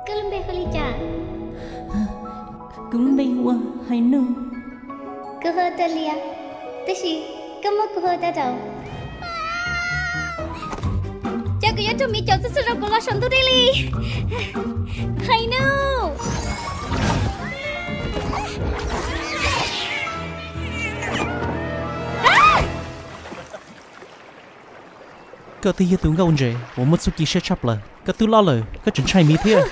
Koj lub npe hu li cas? Kuv lub npe hu ua Hais Nuj. Kuv hu ua Lia, tab sis koj muab kuv hu ua Tau Tau. Cas kuv yuav raug miv caum txhua txhua zaus kuv los saum ntuj dej li. Hais Nuj. Koj twb yog tus nkauj ntses uas muaj txuj ci siab tshaj plaws, koj twb loj lawm koj tseem ntshai miv thiab.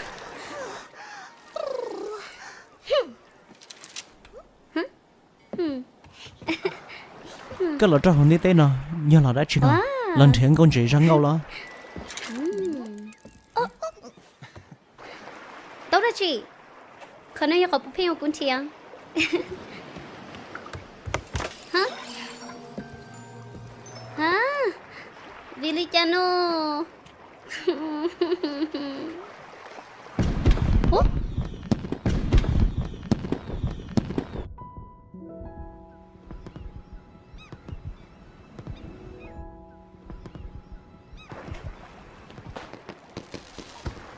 Koj los rau hauv ntiaj teb no yog los dab tsi no? Los nrhiav nkauj ntses zaj nkauj los? Tau dab tsi? Qhov no yog qhov puav pheej uas kuv nrhiav. Vim li cas no?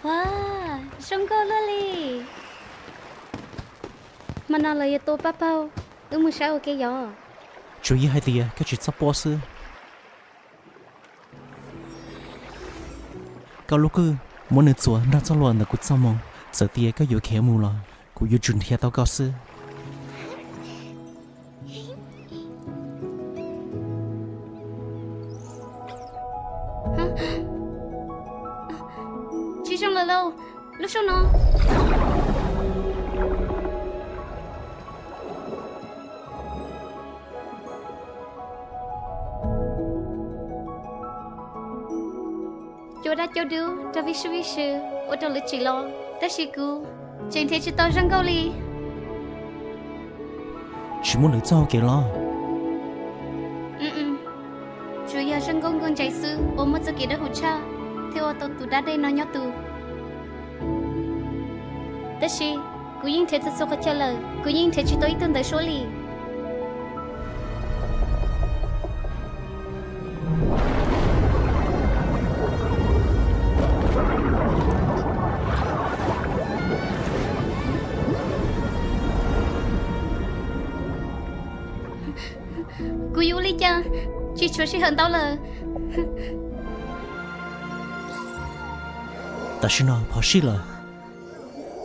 Ua, zoo nkauj luaj li. Hmo no lawv yuav tua paj paug, wb mus saib ua ke yom. Tsuas yog hais tias koj tsis txhob puab xwb. Koj lub kwj, muab nws txuas nrog txoj hlua ntawm kuv txoj moo. Txawm tias koj yuav khiav mus los kuv yuav tsum nrhiav tau koj xwb. Tsis zoo lawm lauj, lub suab no. Cua dab cua dub rau vij sub vij sw, ua rau lawv tsim los, tab sis kuv tseem nrhiav tsis tau zaj nkauj li. Tsis muaj lwm txoj hau kev los? Tsuas yog zaj nkauj nkauj ntses xwb uas muaj txoj kev dawb huv tshaj thiab ua tau tus dab dej no nyob tus. Tab sis kuv yeej nrhiav txhua txhua qhov chaw lawm, kuv yeej nrhiav tsis tau ib tug ntawd suab li. Kuv yuav ua li cas? Tsis tshuav sij hawm ntau lawm. Tam sim no phom sij lawm.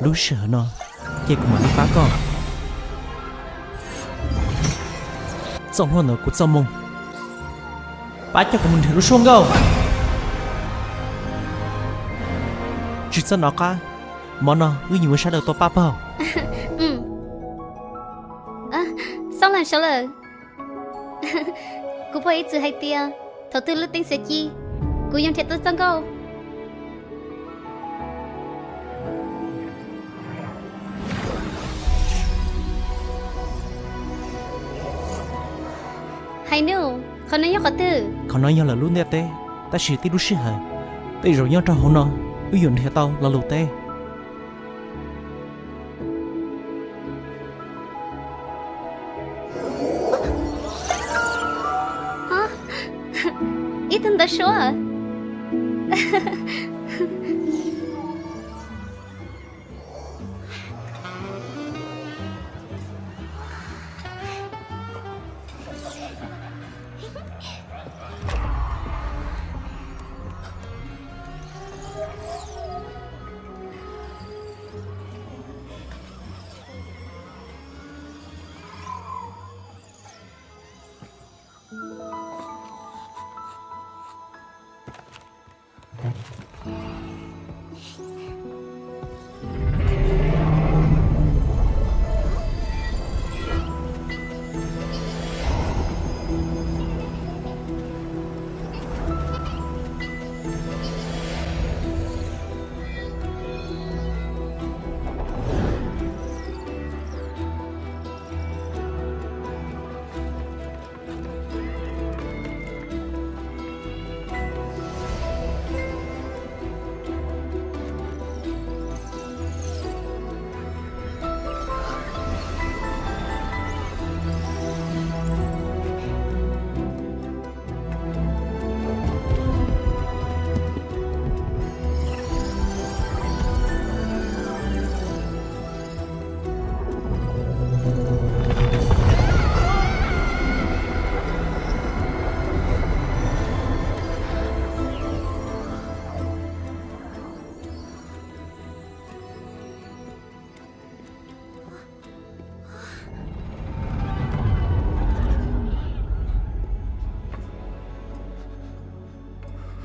Lub sij hawm no, ces kuv mam li pab koj. Txoj hlua ntawm kuv txoj moo, pab coj kuv mus nrhiav lub suab nkauj. Tsis txhob nov qab, hmo no wb yuav mus sawv daws tua paj paug. Xob lees sawv lawm. Kuv pog ib txwm hais tias thaum twg lub teeb xiav ci, kuv yuav nrhiav tau txoj nkauj. Hais nus, qhov no yog qhov twg? Qhov no yog lawv lub ntiaj teb, tab sis tib lub sij hawm, tej zaum nyob rau hauv no wb yuav nrhiav tau lo lus teb. Ib tug ntawd suab.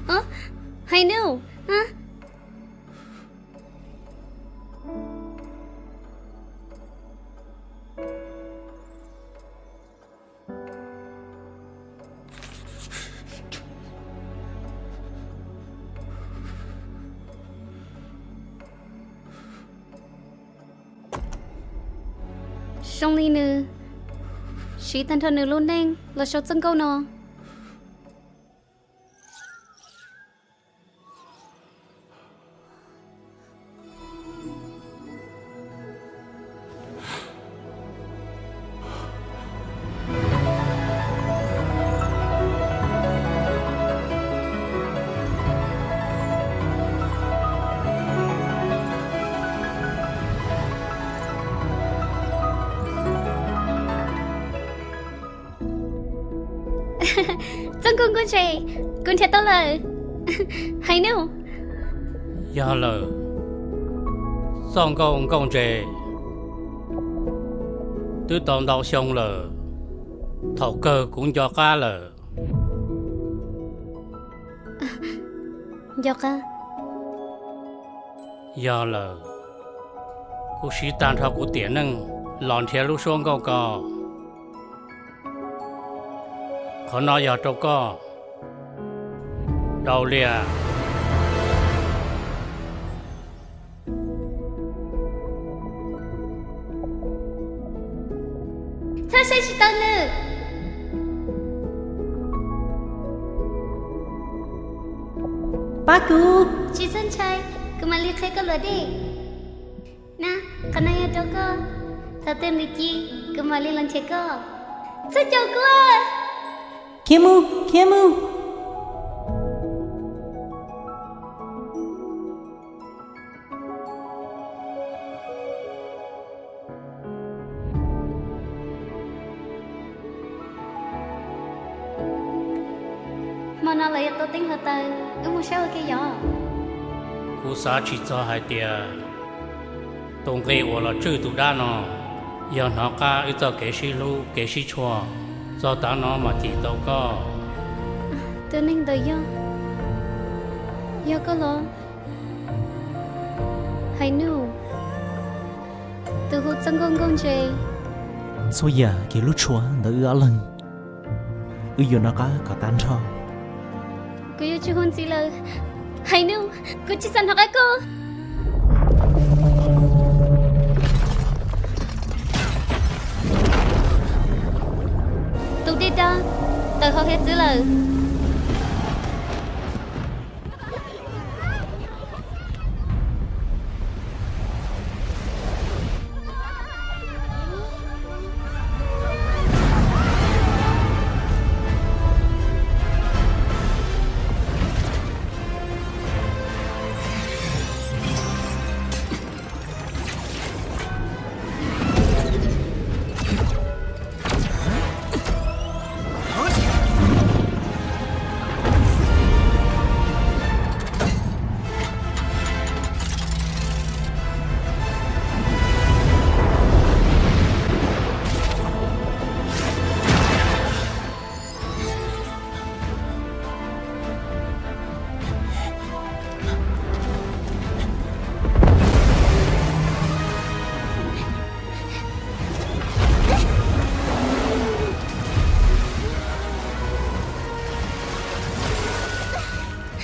Hais Nuj, zoo li nws siv tag nrho nws lub neej los sau txoj nkauj no. Txoj nkauj nkauj ntse, kuv nrhiav tau lawm. Hais Nuj, yog lawm, txoj nkauj nkauj ntse twb tau ntau xyoo lawm, thaum kawg kuv nco qab lawm. Nco qab? Yog lawm, kuv siv tag nrho kuv tiam neej los nrhiav lub suab nkauj ko. Qhov no yog rau koj, Dau Lias. Txhob saib tsis taus nws. Pab kuv. Tsis txhob ntshai, kuv mam li qhia koj luag dej. Na, qhov no yog rau koj. Thaum twg nws ci, kuv mam li los nrhiav koj. Txhob caum kuv. Khiav mus, khiav mus. Hmo no lawv yuav tuaj teeb hluav taws, wb mus saib ua ke yom. Kuv xav tsis txog hais tias tus nqi uas los tswj tus dab no yog hnov qab wb txoj kev sib hlub kev sib tshua. Txog tav no mas cim tau koj. Tus neeg ntawd yog, yog koj los? Hais Nuj, tus hu txoj nkauj nkauj ntse. Txhua yam kev hlub tshua ntawm wb ob leeg, wb yuav nov qab kom tag nrho. Kuv yuav tsis hu ntxiv lawm. Hais Nuj, kuv tsis xav hnov qab koj. Tus dej dab tawm hauv hiav txwv lawm.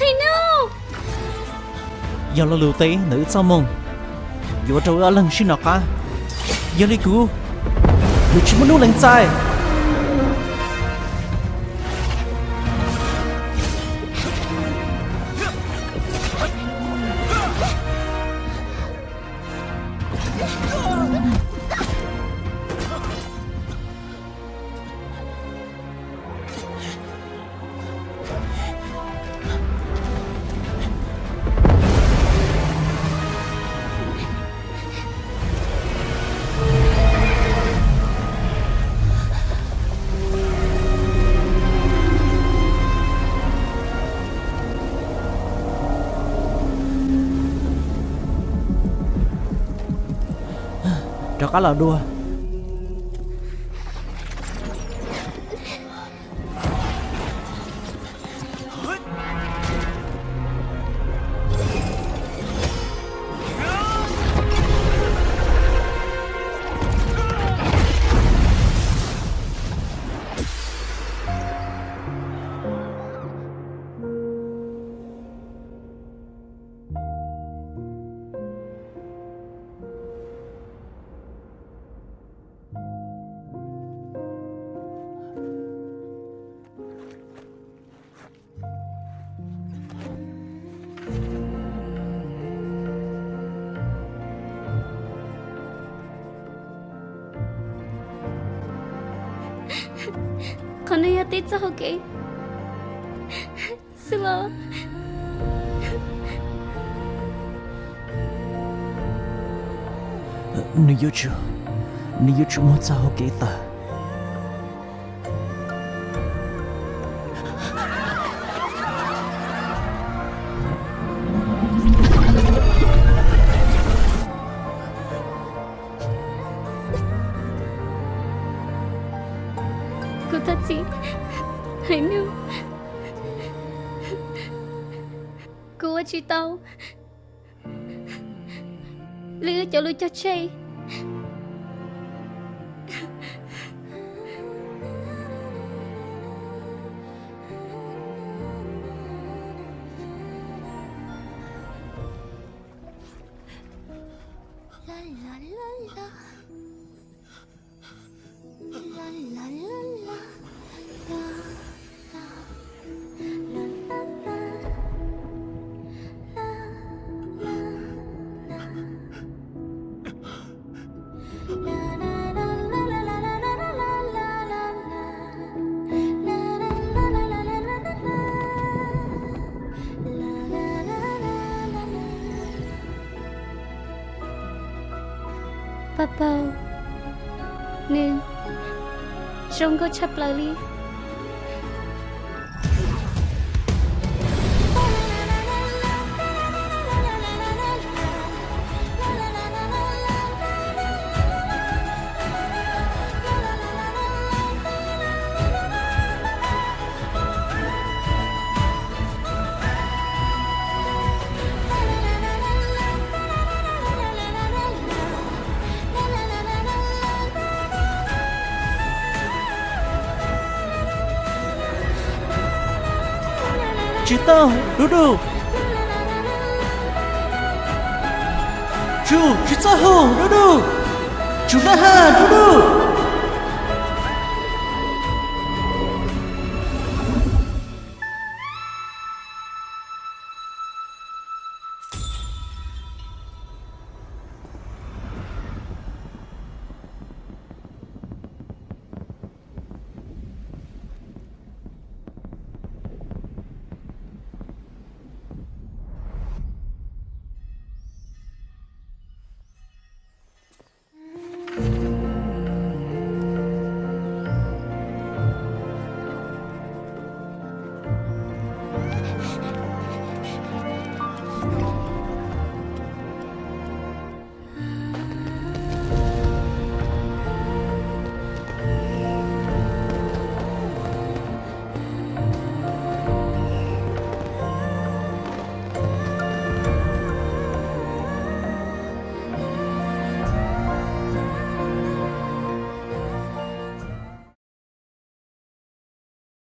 Hais Nuj! Yog lo lus teb ntawm wb txoj moo yuav ua rau wb ob leeg sib nov qab. Yog li kuv yuav tsis muaj hnub lees txais. Rov qab los dua. Qhov no yog tib txoj hau kev xwb los? Nws yuav tsum, nws yuav tsum muaj txoj hau kev tawm. Kuv thov txim, haiv nus. Kuv ua tsis tau li wb cov lus cog tseg. Paj Paug, nws zoo nkauj tshaj plaws li. Tsis tau, Dub Dub. Tsum, tsis txhob hu, Dub Dub. Tsum dab ha, Dub Dub.